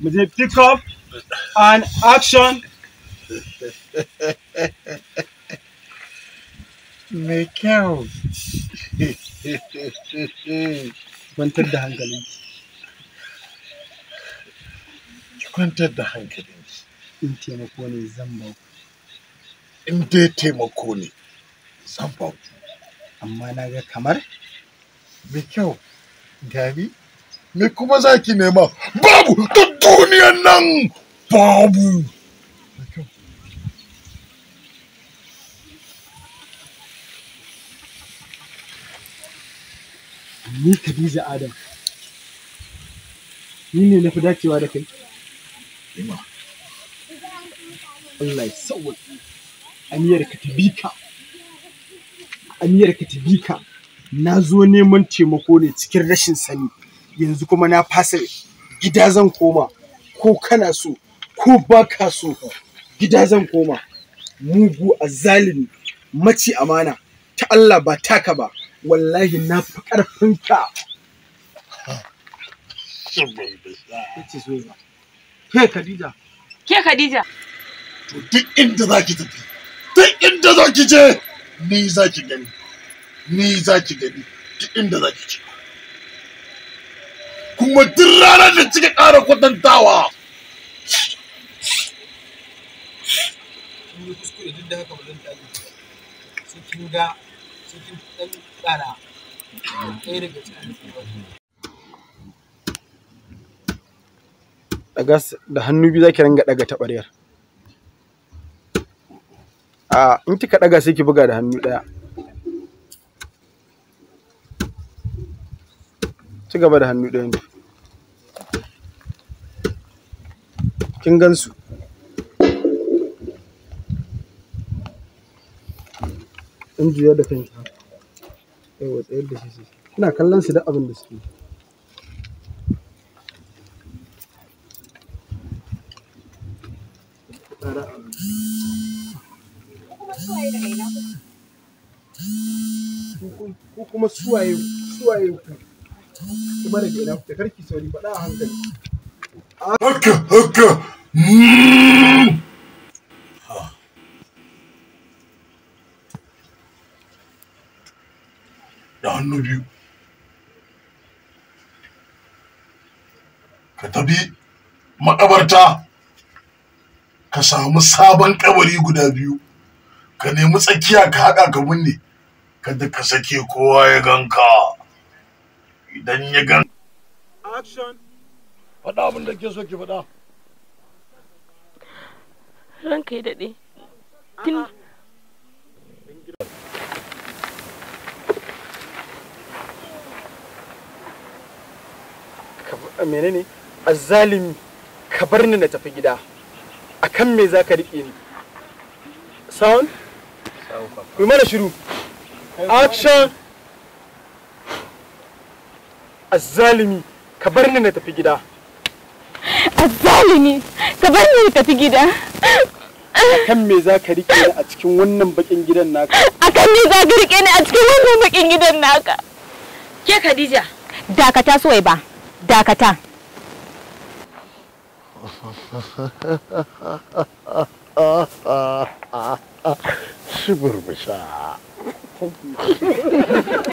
Mu je pick up and action. Mai kyau. Kwantar da hankalinki. Ki kwantar da hankalinki. In taimako ne zan ba ku. In dai taimako ne zan ba ku. Amma na ga kamar Mai kyau. Gani? Me kuma za ki nema? Babu! Duk duniyan nan babu! Mai kyau. Ni Khadija Adam. Ni ne na fi dacewa da kai. Ima. Allah ya sauwaƙe. Aniyar ka ta bi ka. Aniyar ka ta bi ka. Na zo neman taimako ne cikin rashin sani. Yanzu kuma na fasa, gida zan koma. Ko kana so ko ba ka so, gida zan koma. Mugu azzalimi, maci amana ta Allah ba taka ba. Wallahi na fi ƙarfin ka. Yace so ba. Ke Khadija. Ke Khadija. To duk inda za ki tafi, duk inda za ki je, ni za ki gani. Ni za ki gani duk inda za ki je. Kuma duk ranar da kika ƙara kwatantawa. Kin yi kuskure, duk da haka ba zan ƙyale ki ba. Sai kin ga, sai kin ɗan ƙara ɗaya daga cikin. Ɗaga da hannu biyu, zaki ringa ɗaga taɓaryar. A in kika ɗaga sai ki buga da hannu ɗaya. Ci gaba da hannu ɗayan. Kin gan su. Ɗan juya da kanki haka. Yawwa, tsayar da shi sosai. Kina kallon su duk abin da suke yi. Ko kuma suwaye suwaye ku, kuma daga ina kuke? Karki sauri, faɗa a hankali. Haka, haka. Da hannu biyu. Ka tafi makabarta, ka samu sabon kabari guda biyu, ka nemi tsakiya ka haɗa ka binne, kada ka sake kowa ya ganka. Idan ya gan. Action. Faɗa abin da ke so ki faɗa. Ranka ya daɗe. Tun Menene? Azzalimi, ka bar ni na tafi gida. Akan me za ka riƙe ni? Sound? Ku yi mana shiru. Action! Azzalimi, ka bar ni na tafi gida. Azzalimi, ka bar ni na tafi gida. Akan me za ka riƙe ni a cikin wannan baƙin gidan naka? Akan me za ka riƙe ni a cikin wannan baƙin gidan naka? Ke Khadija. Dakata Suwaiba, dakata. Shiburbusha.